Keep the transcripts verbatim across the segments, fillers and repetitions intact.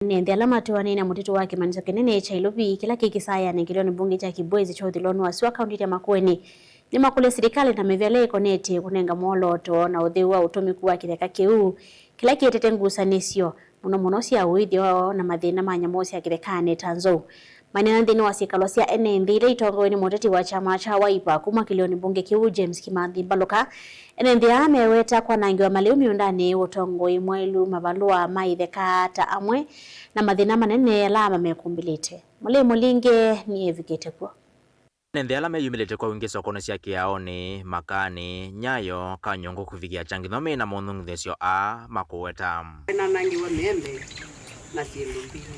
Ene nthĩ ala matũanĩe na mũtitũ wa kĩmanyĩsyo kĩnene kya Ilovi, kĩla kĩ kĩsayanĩ kĩlĩonĩ mbunge kya Kibwezi kya ũthũĩlonĩ wa sua kaũntĩnĩ ya Makueni, nĩmakũlya silikalĩ na mĩvĩa ĩla ĩkonetye kũnenga mwolooto na ũtheu wa ũtũmĩku wa kĩtheka kĩu, kĩla kĩetete ngusanĩsyo, mũno mũno sya ũĩthyo na mathĩna ma nyamũ sya kĩthekanĩ ta nzou. Maineena nthĩnĩ wa syĩkalo sya ene nthĩ ila itongoew'e nĩ mũteti wa kyama kya Wiper kuma kĩlĩonĩ mbunge kĩu, James Kimathi Mbaluka, ene nthĩ aa meweta kwanangĩwa malĩu mĩũndanĩ, ũtongoi mwaĩlu, mavalũa ma itheka ta amwe na mathĩna manene ala mamekumbĩlĩte. Mũlei Mũlinge nĩevikĩte kw'o. Ene nthĩ ala meyumĩlĩte kwa wingĩ sokonĩ sya Kĩaonĩ, Makaanĩ, Nyayo, Kanyũngũ kũvikĩa Kyangithome na monũng'ithĩsyo aa makũweta. Enanangĩwa mĩembe na syĩndũ mbingĩ.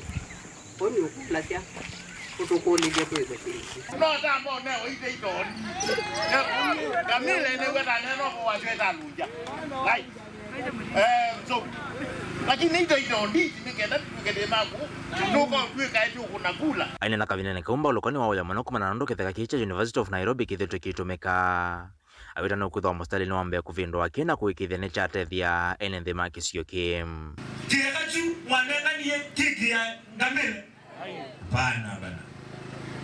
Kwoou nĩũkũlasya ũtũkũlĩlye twĩthwe kĩngĩ. No tamba ũneo ite itondi. Ngamĩla ĩnĩw'a ta neno kũwasya ĩtalũngya. Right. Eh, so, lakini ito itondi ici nĩ kenda tũtwĩke thĩna kũ, tũka ũtwĩka ĩtĩ ũkũna kula. Aineena kavindanĩ kau, Mbaluka nĩwaũya mũno kumana na ũndũ kĩtheka kĩĩ kya University of Nairobi kĩthĩtwe kĩitũmĩka. Awĩta nũkwĩthwa mũsitalĩnĩ wa mbee kũvĩndũa kĩ na kũĩkĩĩthya nĩkyatethya ene nthĩ ma kĩsio kĩĩ. Kĩtheka kyu mwanenganie kĩkĩa ngamĩle? Hapana, bana.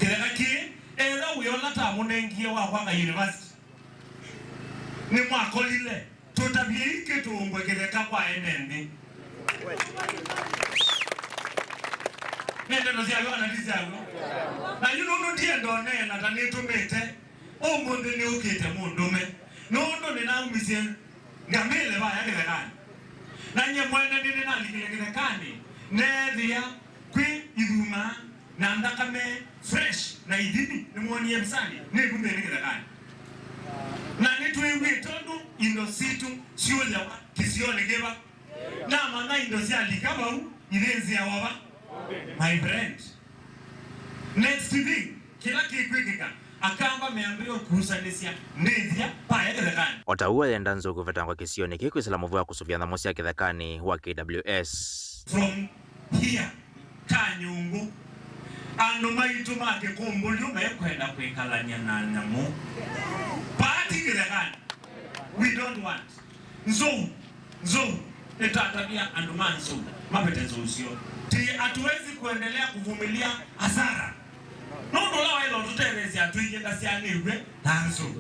Kĩtheka kĩĩ, etha wĩa ũla tamũnengie wa kwaka university nĩmwakolile, tũtavyei kĩtũngwe kĩtheka kwa ene nthĩ. Nĩ ndeto sya w'o kana ti sya w'o? Na yu nũndũ ndienda ũneena ta nĩtũmĩte, ũmũnthĩ nĩũkĩte mũndũme, nũndũ nĩnaumisye ngamĩle vaya kĩthekanĩ. Na nyie mwene nĩnĩnalikile kĩthekanĩ, neethĩa kwĩ ithuma na nthakame fresh na ithimi. Nĩmwonie mbisanĩ, nĩvu nthĩnĩ kĩthekanĩ. Na nĩtwĩw'ĩte ũndũ indo sitũ syũyawa kĩsionĩ kĩva. Namanya indo syalika vau, ithĩnzĩawa va? My friend. Next thing, kĩla kĩkwĩkĩka, Akamba meambĩĩa ũkusanĩsya ndĩthya paya kĩthekanĩ. O ta ũu ayenda nzou kũvetangwa kĩsionĩ kĩĩ kwĩsĩla mũvĩa wa kũsũvĩa nyamũ sya kĩthekanĩ wa K W S. From here, Kanyũngũ, andũ maitũ ma kĩkũmbũlyo mekwenda kwĩkalany'a na nyamũ. Pati kĩthekanĩ. We don't want. Nzou, nzou, nĩtatavya andũ ma nzou mavete nzou syoo. Ti hatuwezi kuendelea kuvumilia hasara. Nũndũ ũla waĩle ũtũtetheesya atwĩkie ndasyaanĩw'e na nzou.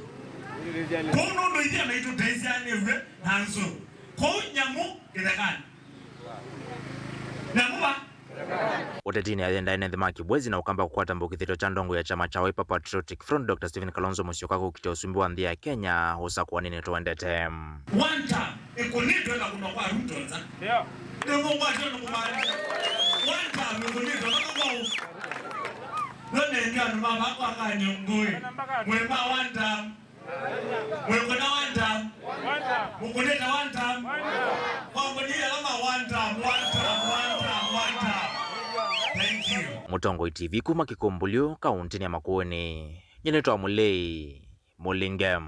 Kwoou nũndũ ithyĩ anaitũ tũisyaanĩw'e na nzou. Kwoou nyamũ kĩthekanĩ. Nyamũ va? Ũtetinĩ, ayenda ene nthĩ ma Kibwezi na Ũkamba kũkwata mbũkĩthĩtyo kya ndongo ya kyama kya Wiper Patriotic Front, Doctor Stephen Kalonzo Musyoka kũkitĩa ũsumbĩ wa nthĩ ya Kenya ũsakũanĩnĩ tũendete. One term ĩkũnĩtwe na kũnwa kwa Ruto nza. Ndio. Nĩmũkwatyo nĩ kũmaanisha. One term ĩkũnĩtwe na kũmau. Nonendio andũ ma vakwa Kanyũngũĩ. Mwĩma one term. Mwĩkũna one term. Mũkũnĩte one term. Kwa ngũni alama one term, one term, one term, one term. Thank you. Mũtongoi T V kuma Kĩkũmbũlyũ, kaũntĩnĩ ya Makueni. Nyie nĩtwa Mũlei Mũlinge.